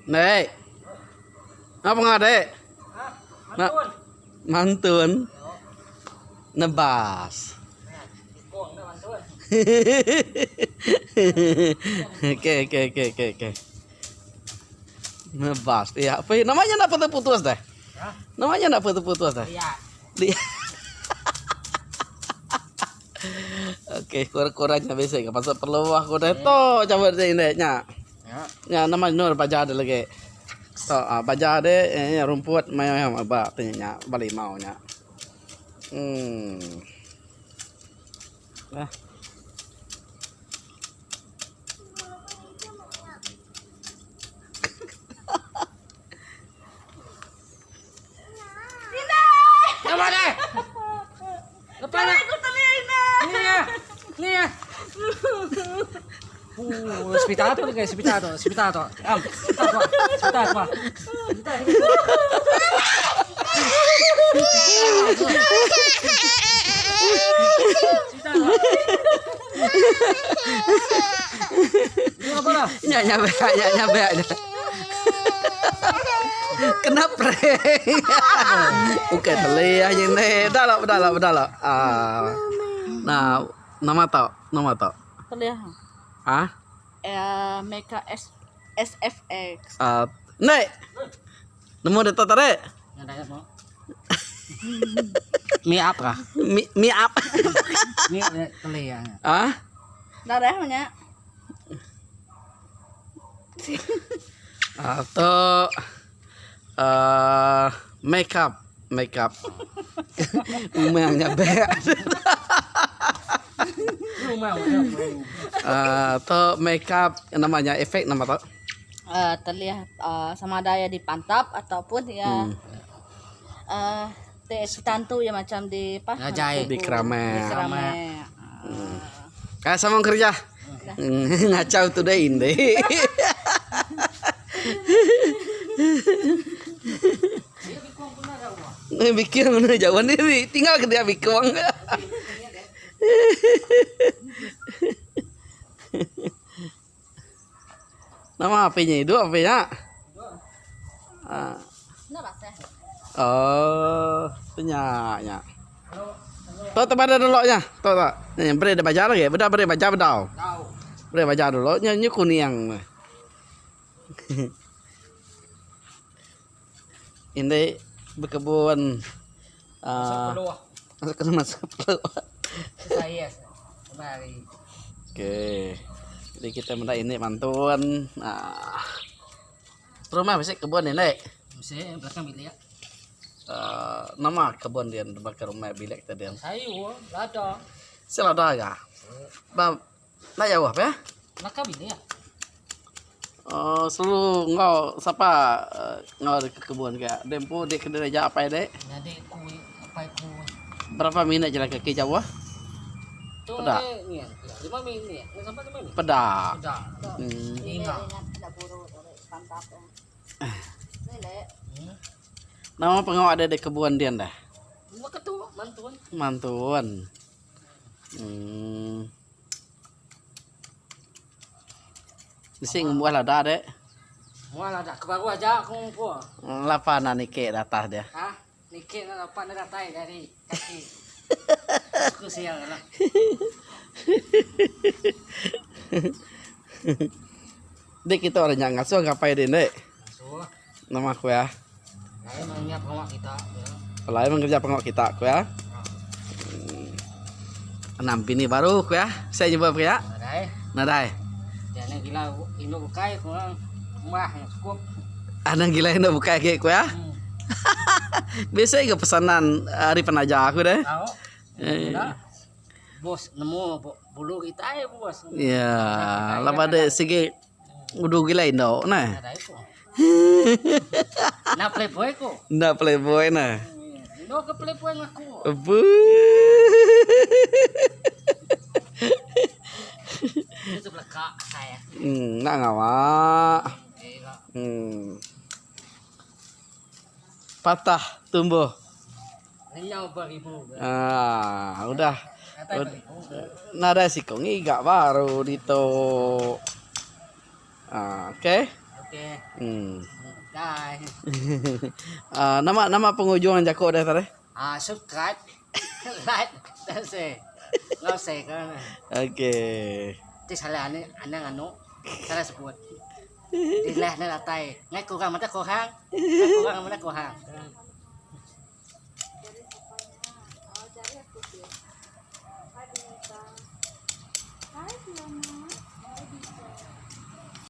Nek. Apa ngadek? Mantun. Mantun. Nebas. Okey okey okey okey okey. Nebas. Ya, apa namanya nak putus-putus dah? Namanya nak putus-putus dah? Ya. Dia. Okey, kurang-kurangnya biasa ke pasal perlu aku dah tu coba dia ini nya. Ya. Nya nama Nur baja ada lagi. So, ah, baja ada eh, rumput mayo yang ba nya balik mau nya. Dah. Lepas deh. Lepas deh. Ni ya. Ni ya. Spitato ke spitato, spitato. Am, spitato, spitato. Nya nya be nya nya be. Kena prank. Bukan teli aja ni. Dah lah, dah lah, dah lah. Ah. Nah, nama tau, nama tau. Teliah. Ah? Eh, Meka S SFX. Ah, nek. Nemu dia tarik. Mi up kah? Mi mi up. Mi teli ya. Ah? Darah nya. Atau make up, make up. Umangnya be. Atau make up namanya efek nama tu. Terlihat sama ada ya dipantap ataupun ya tentu ya macam di apa? Ngajai. Di keramik. Di keramik. Kayak sama kerja. Ngacau tu deh ini. Ni bikin mana jauh ni tinggal ke dia bikong. Nama HP-nya itu HP-nya. Ah. Oh, punya nya. Tok tempat ada dulu nya. Tok tak. Ni beri dia baca lagi. Beda beri baca bedau. Beri baca dulu nya nyu kuning. Ini berkebun. Masuk kena masuk perlu. Saya kemari. Okey. Jadi kita benda ini mantun. Nah. Rumah bisi kebun ini. Mesti belakang bilik. Nama kebun dia bakal rumah bilik tadi. Sayur, lada. Selada ya. Ba, nak jauh apa ya? Belakang bilik. Oh, selalu ngau siapa ngau ke kebun ke? Dempu dek kena aja apa dek? Jadi ku apa ku. Berapa minit jalan kaki jauh? Tu Pedak. ni 5 minit. Ni sampai 5 minit. Pedak. Pedak. Ingat. Nama pengawak ada di kebun dia dah. Rumah ketua mantuan. Mantuan. Mesti ngembuah lada dek. Muah lada ke baru aja aku ngumpul. Lapa nak nikik datah dia. Ha? Nikik nak lapan dia datai dari kaki. Aku sial lah. Dek kita orang yang ngasuh ngapai dia dek. Ngasuh. Nama aku ya. Lain mengingat pengawak kita. Lain mengerja pengawak kita aku ya. Enam bini baru aku ya. Saya jumpa aku ya. Nadai. Nadai. Jangan gila indu bukai aku mah yang cukup. Anang gila indu bukai ke aku ya. Biasa ke pesanan hari penaja aku deh. Tahu. Bos nemu bulu kita ya bos. Ya, lama ada segi udu gila indu nah. Nadai ko. Nak playboy ko. Nak playboy nah. Indu ke playboy ngaku. Bu. Itu belakang saya. Nak ngawak. Patah tumbuh. Lenyau beribu. Ah, udah. Nada sih kau ngigak baru dito. Ah, okey. Okey. Hmm. Dah. Ah, nama nama pengujung jaku deh tadi? Ah, subscribe, like dan share. Enggau share ke. Okey. Ti salah ni anang anu salah sebut. Dilah enda datai. Ngai kurang meda kurang. Ngai kurang meda kurang.